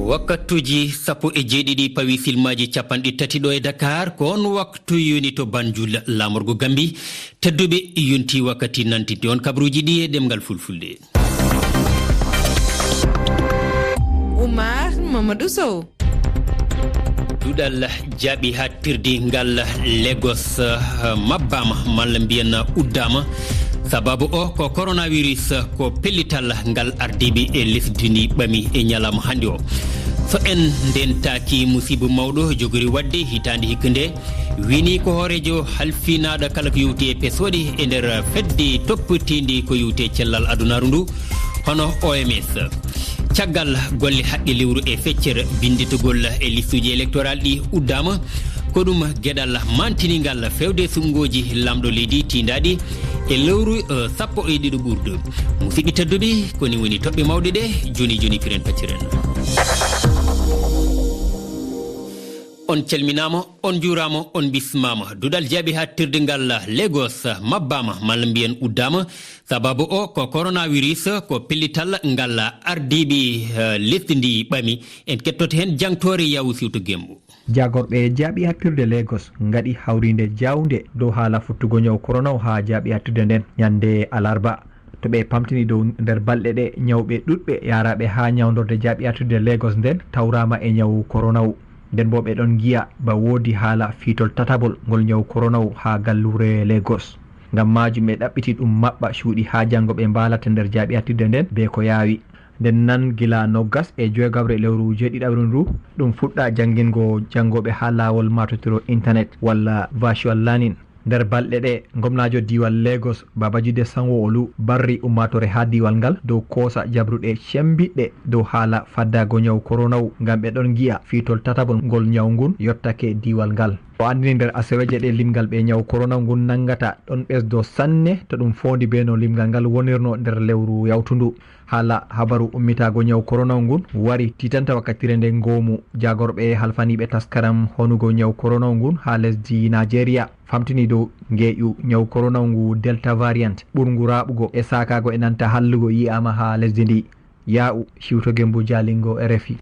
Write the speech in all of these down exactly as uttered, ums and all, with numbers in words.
Wakkatuuji sappo e jeeɗiɗi pawi silmaaji capanɗe tati ɗo e Dakar, ko on waktu yoni to Banjul, laamorgo Gambi. Tedduɓe, yonti wakkati nantinde on kabaruuji ɗi e ɗemngal Fulfulde. Oumar Mamadou Sow. Duɗal jaaɓi haaɗtirde ngal Lagos, eh, mabbaama, malla mbiyen uddaama. Sababu o ko coronavirus, ko pellital ngal ardiiɓe e lesdi ndi ɓami e ñalawma hannde o. So en ndentaaki musiiba mawɗo jogori waɗde hitaande hikka nde, wini ko hooreejo halfinaaɗo kala ko yowti e pesooɗe e nder fedde toppitiinde ko yowti e cellal adunaaru ndu, hono O M S. Caggal golle haqqe lewru e feccere, binnditagol e listuuji électoral ɗi uddaama. Ko ɗum geɗal mantiningal fewde suɓngooji laamɗo leydi tiindaaɗi e lewru, eh, sappo e ɗiɗo ɓurdu. Musidɓe tedduɓe, ko ni woni toɓɓe mawɗe ɗe, joni joni piren pacciren. On calminaama, on njuuraama, on bismaama. Duɗal jaaɓi haaɗtirde ngal Lagos mabbaama, malla mbiyen uddaama. Sababu o ko coronavirus, ko pellital ngal ardiiɓe, eh, lesdi ndi ɓami. En kettoto heen jangtoore Yawu Siwto Gembu. Jaagorɓe jaaɓi haaɗtirde Lagos ngaɗi hawriinde jaawnde dow haala futtugol ñaw korona o haa jaaɓi haaɗtirde nden ñande alarba. To ɓe pamtini dow nder balɗe ɗe, ñawɓe ɗuɗɓe yaaraaɓe haa ñawndorde jaaɓi haaɗtirde Lagos nden tawraama e ñaw korona o. Nden boo ɓe ɗon ngi'a ba woodi haala fiitol tatabol ngol ñaw korona o haa galluure Lagos. Ngam maajum ɓe ɗaɓɓiti ɗum maɓɓa cuuɗi haa janngo ɓe mbaalata nder jaaɓi haaɗtirde nden bee ko yaawi. Nden nan gila noggas e joygaɓre lewru jeeɗiɗaɓru ndu, ɗum fuɗɗa janngingo janngooɓe haa laawol maatotiro intanet walla virtual learning. Nder balɗe ɗe, ngomnaajo diiwal Lagos, Babajide Sanwo-Olu, barri ummaatoore haa diiwal ngal dow koosa jabruɗe cembiɗɗe dow haala faddaago ñaw korona o, ngam ɓe ɗon ngi'a fiitol tatabol ngol ñaw ngun yottake diiwal ngal. O anndini nder asaweeje ɗe limgal ɓe ñaw korona ngun nanngata ɗon ɓesdo sanne, to ɗum foondi bee no limgal ngal wonirno nder lewru yawtundu. Haala habaru ummitaago ñaw korona ngun wari tiitanta wakkatire nde ngoomu jaagorɓe halfaniiɓe taskaram honugo ñaw korona ngun haa lesdi Nigeria famtini dow ngeeƴu ñaw korona ngu Delta variant ɓurngu raaɓugo e saakaago e nanta hallugo yi'aama haa lesdi ndi. Yawu Siwto Gembu, jaalingo R F I.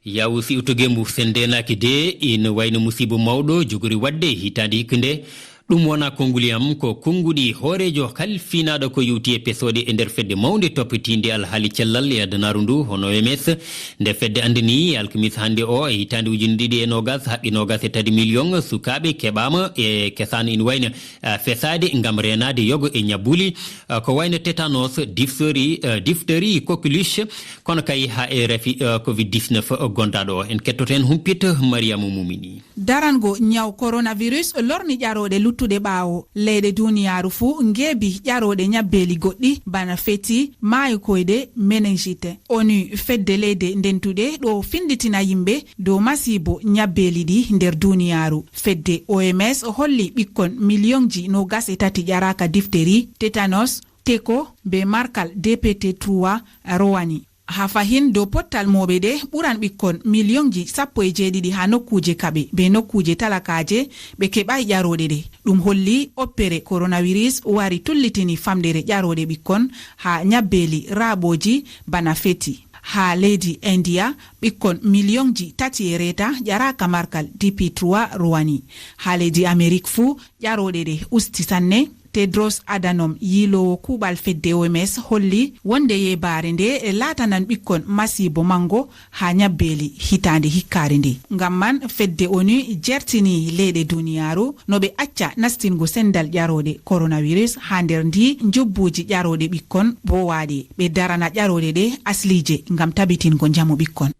Yawu Siwto Gembu, so en ndeenaaki de, ina wayno musiiba mawɗo jogori waɗde hitaande hikka nde. Ɗum wonaa konnguli am, ko konnguɗi hooreejo kalfinaaɗo ko yowti e pesooɗe e nder fedde mawnde toppitiinde alhaali cellal e adunaaru ndu, hono O M S. Nde fedde anndini alkamisa hannde o, e hitaande ujine ɗiɗi e noogas, haqqe noogas e tati miliyoŋ sukaaɓe keɓaama e kesaano ina wayno, eh, fesaade ngam reenaade yogo e ñabbuli, eh, ko wayno tétanos, diphtérie, eh, diphtérie, coqueluche, kono kay haa e rafi, eh, covid dix-neuf gonndaɗo o. En kettoto heen humpito Mariama Mumini. Darango ñaw coronavirus lorni ƴarooɗe luttuɗe ɓaawo. Leyɗe duniyaaru fuu ngeebi ƴarooɗe ñabbeeli goɗɗi bana feti, maayo koyɗe, meningite. ONU, fedde leyɗe ndentuɗe ɗo finditina yimɓe dow masiibo ñabbeeli ɗi nder duniyaaru. Fedde O M S holli ɓikkon miliyoŋji noogas e tati ƴaraaka diphtérie, tétanos, teko, be markal D P T trois rowani. Haa fahin dow pottal mooɓe ɗe ɓuran ɓikkon miliyoŋji sappo e jeeɗiɗi haa nokkuuje kaɓe be nokkuuje talakaaje ɓe keɓaay ƴarooɗe ɗe. Ɗum holli oppere coronavirus wari tullitini famɗere ƴarooɗe ɓikkon haa ñabbeeli raaɓooji bana feti. Haa leydi India, ɓikkon miliyoŋji tati e reeta ƴaraaka markal D P trois rowani. Haa leydi Amerik fuu, ƴarooɗe ɗe usti sanne. Tedros Adhanom, yiiloowo kuuɓal fedde O M S, holli wonde yeebaare nde laatanan ɓikkon masiibo manngo haa ñabbeeli hitaande hikkaare nde. Ngam man, fedde ONU jertini leyɗe duniyaaru no ɓe acca nastingo sendal ƴarooɗe coronavirus haa nder ndi njubbuuji ƴarooɗe ɓikkon boowaaɗe. Ɓe darana ƴarooɗe ɗe asliije ngam tabitingo njamu ɓikkon.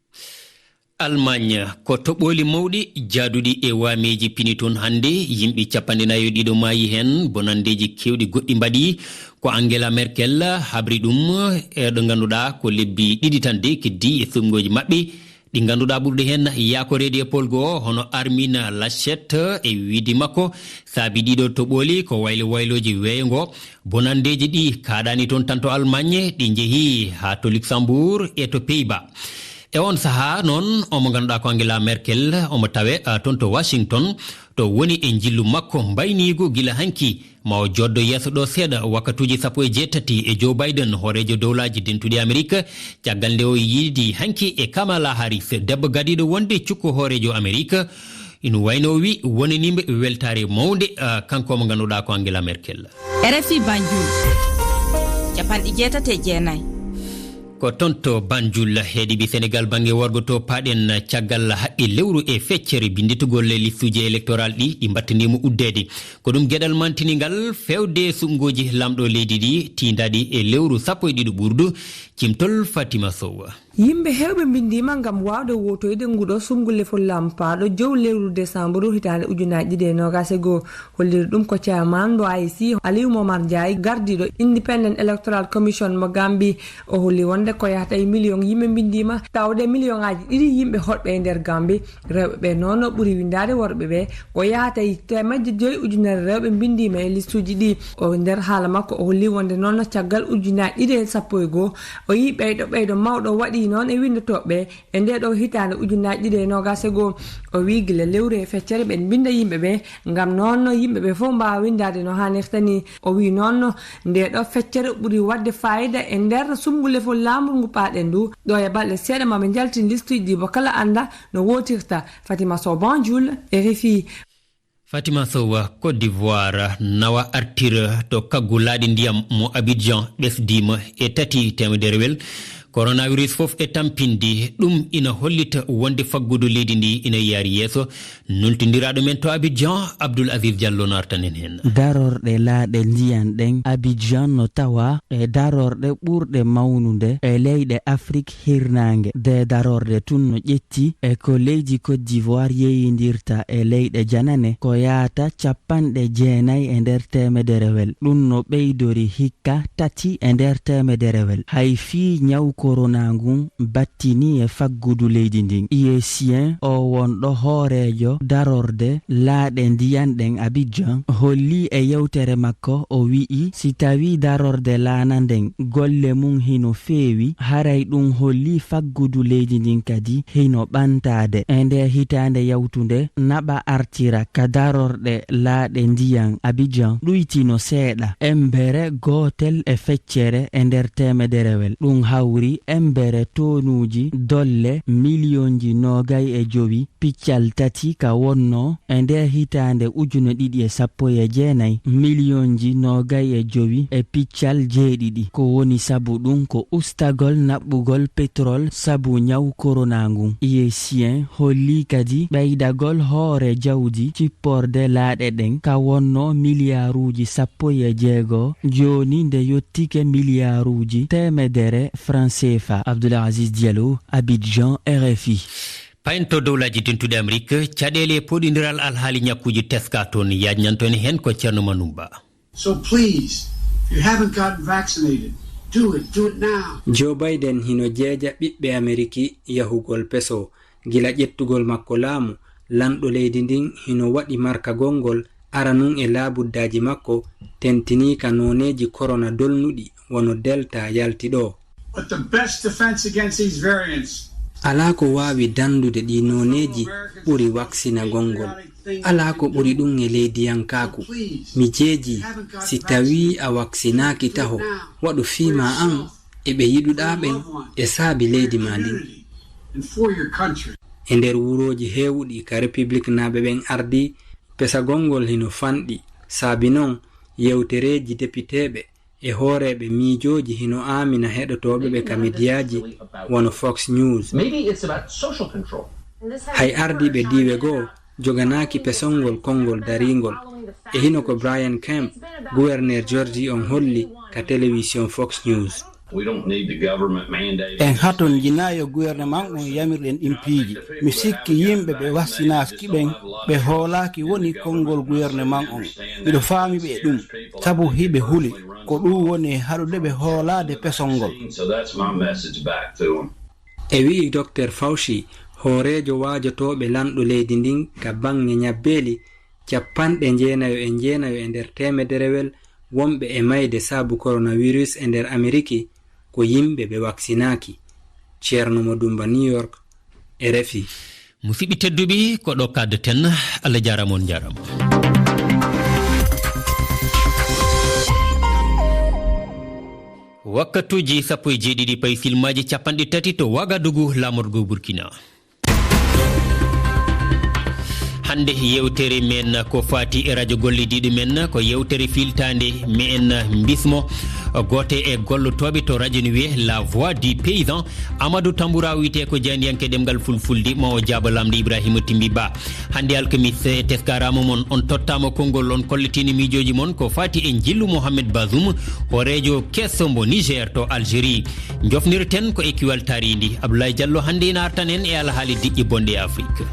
Almaañ, ko toɓooli mawɗi jaaduɗi e waameeji pini toon hannde. Yimɓe capanɗe nayo e ɗiɗo maayi heen, bonanndeeji keewɗi goɗɗi mbaɗi. Ko Angela Merkel habri ɗum, e ɗo ngannduɗaa ko lebbi ɗiɗi tan de keddi e suɓngooji maɓɓe ɗi ngannduɗaa ɓurɗi heen yaakoreede e polgo, hono Armin Laschet e wiide makko, saabi ɗiɗo toɓooli ko waylo waylooji weeyo ngo. Bonanndeeji ɗi kaaɗaani toon tan to Almaañ, ɗi njehii haa to Luxembourg e to Pays-Bas. E oon sahaa noon, omo ngannduɗaa ko Angela Merkel, omo tawee, ah, toon to Washington, to woni e njillu makko mbayniigu gila hanki, ma o joddo yeeso ɗo seeɗa wakkatuuji sappo e jeetati e Joe Biden, hooreejo dowlaaji dentuɗi Amerik, caggal nde o yiidi hanki e Kamala Harris, debbo gadiiɗo wonde cukko hooreejo Amerik. Ina wayno o wi wonaniiɓe weltaare mawnde, ah, kanko mo ngannduɗaa ko Angela Merkel. R F I Banjul, capanɗe jeetati e jeenayi. Ko toon to Banjul, heeɗiiɓe Senegaal bannge worgo to paaɗen caggal haqqe lewru e feccere binnditugol e listuuji elektoral ɗi, ɗi mbattandiima uddeede. Ko ɗum geɗal mantini ngal feewde suɓngooji laamɗo leydi ɗi tiindaaɗi e lewru sappo e ɗiɗi ɓurdu. Cimtol Fatima Sow. Yimɓe heewɓe mbinndiima ngam waawde wootoyde nguɗo suɓngu lefol laamu paaɗo jow lewru desamburu hitaande ujunaaji ɗiɗi e noogaas e goo. Holliri ɗum ko chairman mo A I C, Aliou Momar Ndiaye, gardiiɗo Independent Electoral Commission mo Gambie. O holli wonde ko yahata e miliyoŋ yimɓe mbinndiima, tawde miliyoŋaaji ɗiɗi yimɓe hoɗɓe e nder Gambie. Rewɓe ɓe noon ɓuri winndaade worɓe ɓe. Ko yahata e teemedde joyi ujunere rewɓe mbinndiima e listuuji ɗi. O, nder haala makko, o holli wonde noon caggal ujunaaji ɗiɗi e sappo e goo, o yii ɓeydo ɓeydo mawɗo waɗi noon e winndotooɓe ɓe. E ndee ɗoo hitaande ujunaaji ɗiɗi e noogaas e goo, o wii gila lewru e feccere ɓe mbinnda yimɓe ɓe, ngam noon yimɓe ɓe fof mbaawa winndaade no haanirta nii. O wii noon ndee ɗoo feccere ɓuri waɗde faayida e nder suɓngu lefol laamu ngu paaɗen ndu. Ɗoo e balɗe seeɗa maa ɓe njaltin listuuji ɗi mo kala annda no wootirta. Fatima Sow, Banjul, R F I. Fatima Sow, Côte d'Ivoire, nawa artira to kaggu laaɗe ndiyam mo Abidjan ɓesdiima e tati teemederewel. Coronavirus fof e tampindi, ɗum ina hollita wonde faggudu leydi ndi ina yaari yeeso. Nultindiraaɗo men to Abidjan, Abdoul Aziz Diallo, no artan en heen. Darorɗe laaɗe ndiyan ɗen Abidjan no tawa e darorɗe ɓurɗe mawnude e leyɗe Afrik hirnaange. Ɗee darorɗe tun no ƴetti e ko leydi Côte d'Ivoire yeeyindirta e leyɗe janane, ko yaata capanɗe jeenayi e nder teemederewel. Ɗum no ɓeydori hikka tati e nder teemederewel. Hay fii ñaw korona ngun battini e faggudu leydi ndin. Iyesien o wonɗo hooreejo darorde laaɗe ndiyan ɗen Abidjan holli e yewtere makko, o wi'i si tawii darorde laana nden golle mun hino feewi, haray ɗum holli faggudu leydi ndin kadi hino ɓantaade. E nde hitaande yawtunde, naɓa artira ka darorɗe laaɗe ndiyan Abidjan ɗuytino seeɗa, embere gootel e feccere e nder teemederewel. Ɗum hawri embere toonuuji dolle miliyonji noogay e jowi piccal tati ka wonnoo e nde hitaande ujune ɗiɗi e sappo e jeenayi, miliyonji noogay e jowi e piccal jeeɗiɗi. Ko woni sabu ɗum ko ustagol naɓɓugol petrol sabu ñaw korona ngun. Iyesien holli kadi ɓeydagol hoore jawdi cipporde laaɗe ɗen ka wonnoo miliyaaruuji sappo e jeego, jooni nde yottike miliyaaruuji teemedere franc C F A. Abdoul Aziz Diallo, Abidjan, R F I. Payen to Dowlaaji Dentuɗi Amerik, caɗeele e poɗindiral alhaali ñakkuuji teska toon, yaajnanto en heen ko Ceerno Manumba. So please, if you haven't gotten vaccinated, do it, do it now. Joe Biden hino jeeja ɓiɓɓe Ameriki yahugol peso. Gila ƴettugol makko laamu, lanɗo leydi ndin hino waɗi markagol ngol aranun e laabuddaaji makko, tentinii ka nooneeji korona dolnuɗi wano Delta yalti ɗoo. But the best defense against these variants. Alaa ko waawi danndude ɗii nooneeji ɓuri waksinagol ngol. Alaa ko ɓuri ɗum e leydiyankaaku. Mi jeejii, si tawii a waksinaaki taho, waɗu fii maa an e ɓe yiɗuɗaa ɓen e saabi leydi maa ndin. E nder wurooji heewuɗi ka Republiknaaɓe ɓen ardii, pesagol ngol hino fanɗi. Saabi non, yewtereeji depiteeɓe e hooreeɓe miijooji hino aamina heɗotooɓe ɓe ka midiyaaji wano Fox News. Hay ardiiɓe diiwe goo joganaaki pesol ngol konngol dariingol. E hino ko Brian Kemp, guwerneer Georgie on holli ka telewision Fox News. En hatonjinaa yo guwerneman on yamir en ɗin piiji. Mi sikki yimɓe ɓe waksinaaki ɓen, ɓe hoolaaki woni konngol guwerneman on. Miɗo faami ɓe e ɗum, sabu hiɓe huli. Ko ɗum woni e haɗude ɓe hoolaade pesol ngol. E wi'i Dokter Fauci, hooreejo waajotooɓe lanɗo leydi ndin ka baŋŋe ñabbeeli, capanɗe jeenayo e jeenayo e nder teemederewel wonɓe e mayde sabu coronavirus e nder Ameriki ko yimɓe ɓe waksinaaki. Ceerno Mo Dumba, New York, R F I. Musidɓe tedduɓe, ko ɗo kaddeten. Allah jaaraama, on njaaraama. Wakkatuuji sappo e jeeɗiɗi payi silmaaji capanɗe tati to Wagadugu, laamorgo Burkina. Hannde yewtere men ko faati e radio gollidiiɗo men, ko yewtere filtaande. Me'en mbismo gooto e gollotooɓe to radio no wiyee La Voix du Paysan, Amadou Tamboura wiyetee, ko jaayndiyanke ɗemngal fulfulde, ma o jaabo lamnde Ibrahima Timbi Ba. Hannde alkamis, e teskaraama mon, on tottaama konngol, on kollitiino miijooji mon ko faati e njillu Mohamed Bazoum, hooreejo keso mbo Niger to Algérie. Njofnirten ko e kiwal taariindi. Abdoulaye Diallo hannde ina artan en e alhaali diƴƴe bonɗe e Afrique.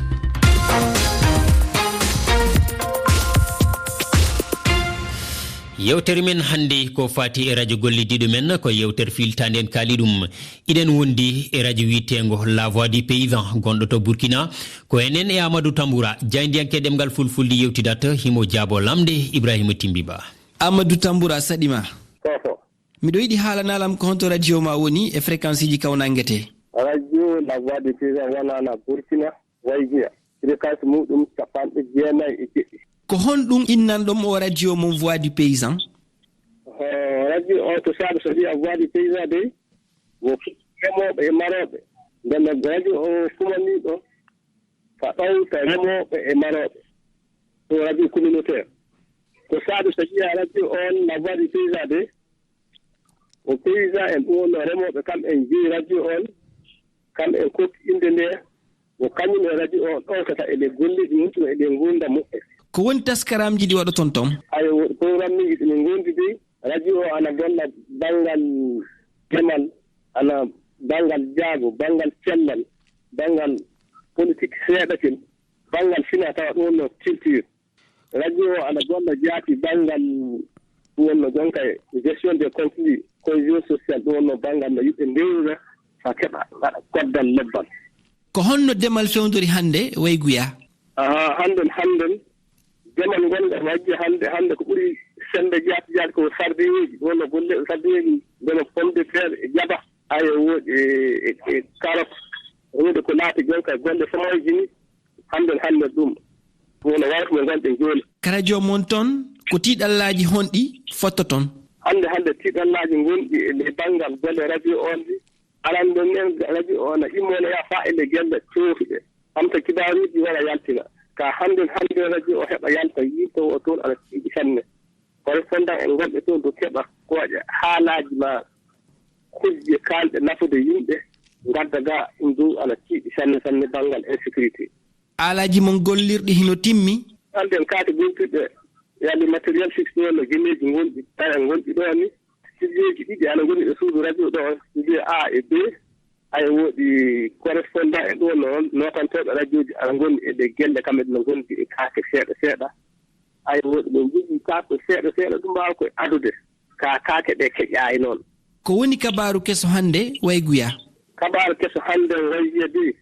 Yewtere men hannde ko faati e radio gollidiiɗo men, ko yewtere filtaande, en kaali ɗum. Iɗen wondi e radio wiyeteengo La Voix du Paysan, gonɗo to Burkina. Ko enen e Amadou Tamboura, jaayndiyanke ɗemngal fulfulde, yewtidata, himo jaabo lamnde Ibrahima Timbi Ba. Amadou Tamboura, saɗi ma. Koko. Miɗo yiɗi haalanalam ko honto radio ma woni e fréquence ji kawnangetee? Radio La Voix du Paysan wonana Burkina, Waygiya. Fréquence muɗum capanɗe jeenayi e jeɗɗi. Ko honɗum innanɗo mo o radio mon Voix du Paysan? Eh, radio o, to saɗa so wiya Voix du Paysan de, wo remooɓe e marooɓe. Nden noon radio o kumaniiɗo ka ɗowta remooɓe e marooɓe. Ko radio communautaire. Ko saɗa so wiya radio on La Voix du Paysan de, o paysan en ɗum wonno remooɓe, kam en jeyi radio on, kam en kokki innde nde, ko kañum e radio o ɗowtata e ɗe golleeji mum, e ɗe nguurndam muɓɓen. Ko woni taskaramji ɗi waɗoton ton? Ayo, woodi programmeji ɗi min ngondi de, radio o ana golla banngal demal, ana banngal jaago, banngal cellal, banngal politique seeɗa kin, banngal fina tawa ɗum wonno culture. Radio o ana golla jaati banngal ɗum wonno jonka e gestion des conflits, cohésion sociale, ɗum wonno banngal no yimɓe ndewrira, haa keɓa ngaɗa koddal lobbal. Ko honno demal fewndori hannde Wayguya? Aha, hannden, hannden, demal ngonɗe majje hannde, hannde ko ɓuri sennde jaati jaati ko sardiŋeeji, ɗum wonno golle sardiŋeeji, ndema pomme de terre e jaba, ayo, woodi e, e, e carotte, woodi ko laati jonka e golle semooji ni, hannden, hannden ɗum, ɗum wona wayto mo ngonɗen jooni. Ka radio mon ton, ko tiiɗallaaji honɗi fottoton? Hannde, hannde tiiɗallaaji ngonɗi e ley banngal golle radio on ɗi, arannden en radio o na immoo na yaha faa e ley gelle cootuɗe. Ɓamta kibaaruuji wara yaltina. Ka hannden, hannden radio o heɓa yalta, yimɓe o toon ana tiiɗi sanne. Correspondant en ngonɓe toon to keɓa kooƴe haalaaji ma kujje kaalɗe nafude yimɓe, ngadda ga ɗum dow ana tiiɗi sanne, sanne banngal insécurité. Haalaaji mon gollirɗi hino timmi? Hannden kaake gollirɗe, yalli matériel fixe ɗo no gineeji ngonɗi, tawa ngonɗi ɗo ni. Studio ji ɗiɗi ana ngoni e suudu radio ɗo, studio A e B. Ayo, woodi correspondant e ɗo no, notantooɓe radioji ana ngoni e ɗe gelle, kamɓe no ngondi e kaake seeɗa seeɗa. Ayo, woodi ɓe njogii kaake seeɗa seeɗa, ɗum mbaawa koye adude. Ka kaake ɗe keƴaay noon. Ko woni kabaaru keso hannde Wayguya? Kabaaru keso hannde Wayguya de,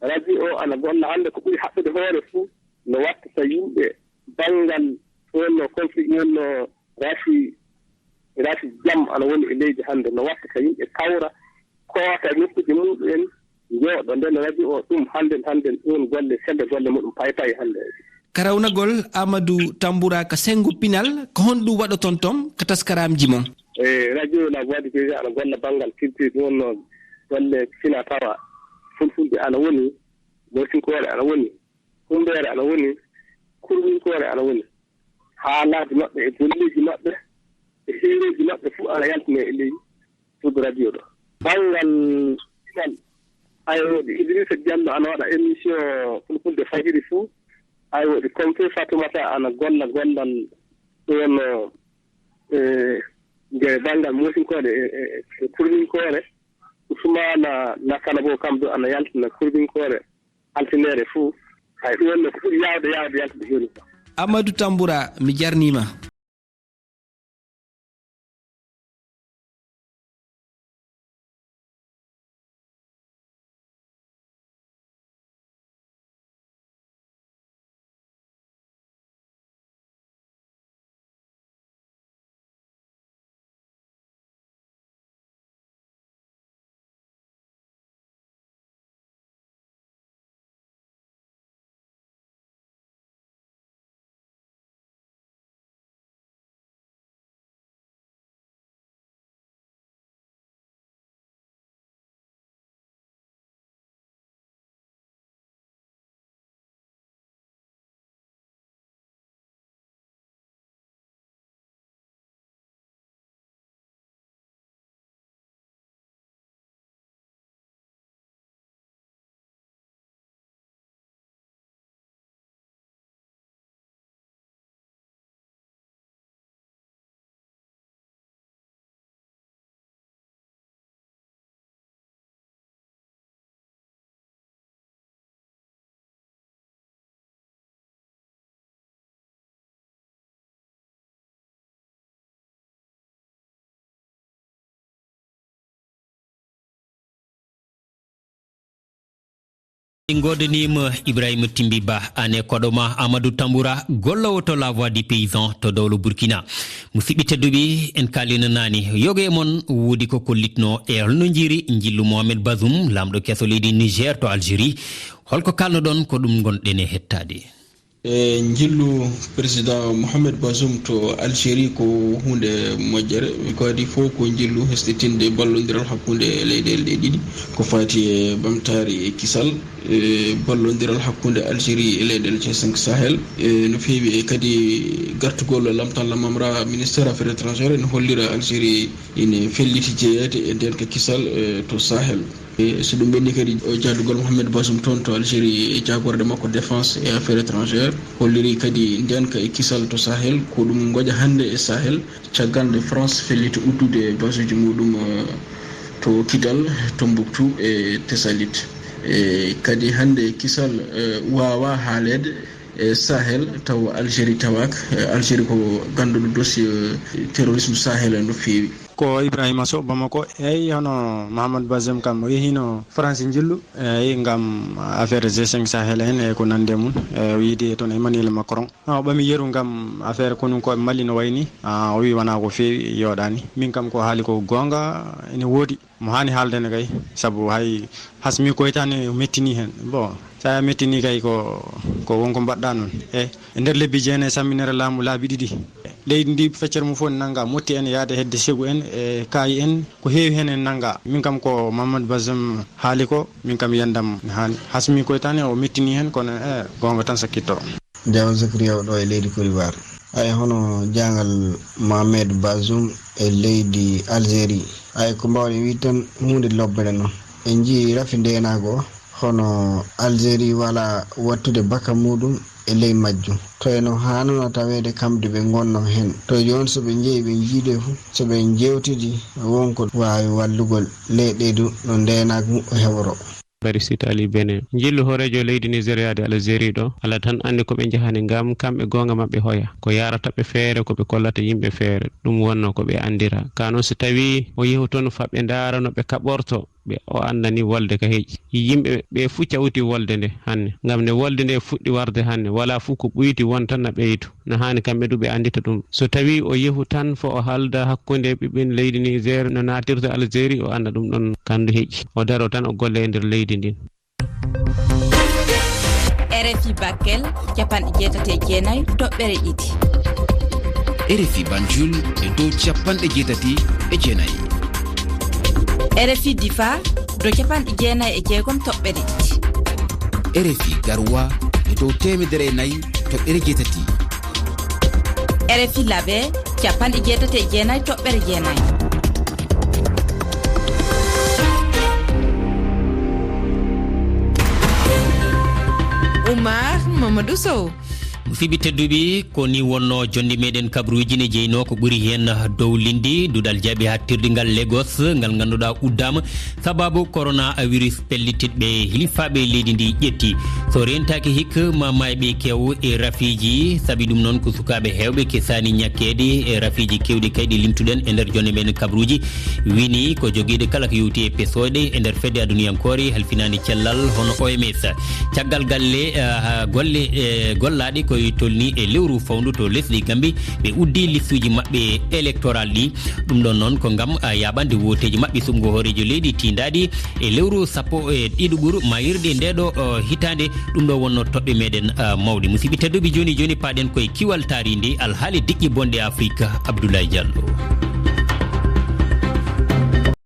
radio o ana golla hannde ko ɓuri haɓɓude hoore fuu, no wattata yimɓe banngal wonno conflit, wonno rafi, rafi jam ana woni e leydi hannde, no wattata yimɓe kawra, koota nokkuuji muɗum en, njooɗo nden radio o, ɗum hannden, hannden ɗum golle, semmbe golle muɗum pay pay hannde. Ka rawnagol, Amadou Tamboura ka senngo pinal, ko honɗum waɗoton ton ka taskaramji mon? E radio La Voix du Paysan ana golla banngal culture, ɗum wonno golle fina tawa, fulfulde ana woni, moytinkoore ana woni, humbeere ana woni, kurminkoore ana woni. Haalaaji maɓɓe e golleeji maɓɓe e hiireeji maɓɓe fuu ana yaltine e ley suudu radio ɗo. Banngal pinal, ayo, woodi Idrissa Diallo ana waɗa émission fulfulde fajiri fuu. Ayo, woodi Kompe Fatoumata ana golla gollal ɗum wonno, e, nde banngal moytinkoore e, e, e kurminkoore. Usmaana Nakana bo kam du ana yaltina kurminkoore altineere fuu. Hay ɗum wonno ko ɓuri yaawde, yaawde yaltude jooni ko. Amadou Tamboura, mi jarniima. En ngoodaniima Ibrahima Timbi Ba, aan e koɗo ma Amadou Tamboura, gollowo to La Voix du Paysan to dowlo Burkina. Musidɓe tedduɓe, en kaalino naane. Yoga e mon woodi ko kollitno e holno njiiri njillu Mohamed Bazoum, laamɗo keso leydi Niger to Algérie. Holko kaalnoɗon, ko ɗum ngonɗen e hettaade? E njillu président Mohamed Bazoum to Algérie ko huunde moƴƴere. Ko adii fof ko njillu hesɗitinde ballondiral hakkunde leyɗeele ɗe ɗiɗi, ko faati e ɓamtaare e kisal, e ballondiral hakkunde Algérie e leyɗeele G cinq Sahel. E no feewi e kadi gartugol Lamtalla Mamra, ministère affaires étrangères, ene hollira Algérie ene felliti jeyeede e ndeenka kisal, e to Sahel. E so ɗum ɓenni kadi, o jaadugol Mohamed Bazoum toon to Algérie e jaagorɗe makko défense et affaires étrangères, holliri kadi ndeenka e kisal to Sahel, ko ɗum ngoƴa hannde e Sahel, caggal nde France felliti uddude basuuji muɗum, eh, to Kidal, Tombouctou e Tessalit. E kadi hannde kisal, eh, waawaa haaleede e Sahel, taw Algérie tawaaka. Eh, Algérie ko gannduɗo dossier, eh, terrorisme Sahel no feewi. Ko Ibrahima Sow, Bamako. Eyi, hono Mohamed Bazoum kam, o yehiino France njillu, eyi, ngam affaire G cinq Sahel en e ko nanndi e mum. E, o yiidi e toon Emmanuel Macron. O ɓami yeru ngam affaire konunkooɓe Mali no wayi ni. Ah, o wi wonaa ko feewi, yooɗaani. Min kam ko haali ko goonga, ene woodi. Mo haani haalde ne kay, sabu hay hasmi ko hitaande o mettini heen. Bon, so a mettini kay ko, ko won ko mbaɗɗa noon. E, e nder lebbi jeenayi samminere laamu laabi ɗiɗi. Leydi ndi feccere mum fof ne nannga motti en yaade hedde segu en e kaayi en. Ko heewi heen en nannga. Min kam ko Mamadou Bazoum haali ko, min kam yiyannde am ne haani. Hasmi ko hitaande o mettini heen, kono e goonga tan sakkitto. Jawo Zakariya o ɗo e leydi Côte d'Ivoire. Ay hono jaangal Mohamed Bazoum e leydi Algérie. Ay ko mbawɗen wiide tan huunde lobbere noon. En njii rafi ndeenaagu o, hono Algérie wala wattude baka muɗum e ley majjum. To eno haanano taweede kamɓe ɓe ngonno heen. To jooni so ɓe njehi ɓe njiide fof, so ɓe njeewtidi wonko waawi wallugol leyɗe du no ndeenaagu o heɓoro. Baris Italie Benin. Njillu hooreejo leydi Nigeria de Algérie ɗo, Allah tan anndi ko ɓe njahani ngam kamɓe goonga maɓɓe hoya. Ko yarata ɓe feere, ko ɓe kollata yimɓe feere. Ɗum wonno ko ɓe anndira. Ka noon so tawii o yehu toon fa ɓe ndaara no ɓe kaɓorto, ɓe o anndani wolde ka heƴi. Yimɓe ɓe fuu cawti wolde nde hanne. Ngam nde wolde nde fuɗɗi warde hanne, walaa fuu ko ɓuyti won tan na ɓeydu. No haani kamɓe du ɓe anndita ɗum. So tawii o yehu tan fo o haalda hakkunde ɓiɓɓe leydi Niger no naatirta Algérie, o annda ɗum ɗon kandu heƴi. O daro tan o golle e nder leydi ndin. R F I Bakel, capanɗe jeetati e jeenayi toɓɓere ɗiɗi. R F I Banjul e dow capanɗe jeetati e jeenayi. R F I Difa, dow capanɗe jeenayi e jeegom toɓɓere ɗiɗi. R F I Garoua e dow teemedere e nayi toɓɓere jeetati. R F I Labe, capanɗe jeetati e jeenayi toɓɓere jeenayi. Oumar Mamadou Sow. Musidɓe tedduɓe, ko ni wonno jonde meɗen kabruuji ne jeyno ko ɓuri heen dow linndi duɗal jaaɓi haaɗtirde ngal Lagos, ngal ngannduɗaa uddaama sababu coronavirus pellititɓe hilifaaɓe leydi ndi ƴetti. So rentaaki hik ma maayɓe kew e rafiiji, sabi ɗum noon ko sukaaɓe heewɓe kesaani ñakkeede e rafiiji keewɗi kayɗi limtuɗen e nder jonde meɗen kabruuji. Wini ko jogiiɗe kala ko yowti e pesooɗe e nder fedde aduniyankoore halfinaande cellal hono O M S. Caggal galle, eh, golle, eh, gollaaɗe koye tolni e lewru fawndu to lesdi Gambie, ɓe uddi listuuji maɓɓe électoral ɗi. Ɗum ɗon noon ko ngam, ah, yaaɓande wooteeji maɓɓe suɓngo hooreejo leydi tiindaaɗi e lewru sappo e ɗiɗo ɓuru mayirɗe nde ɗo, oh, hitaande. Ɗum ɗo wonno toɓɓe meɗen, ah, mawɗe. Musidɓe tedduɓe, jooni jooni paaɗen koye kiwal taariindi alhaali diƴƴe bonɗe Afrika. Abdoulaye Diallo.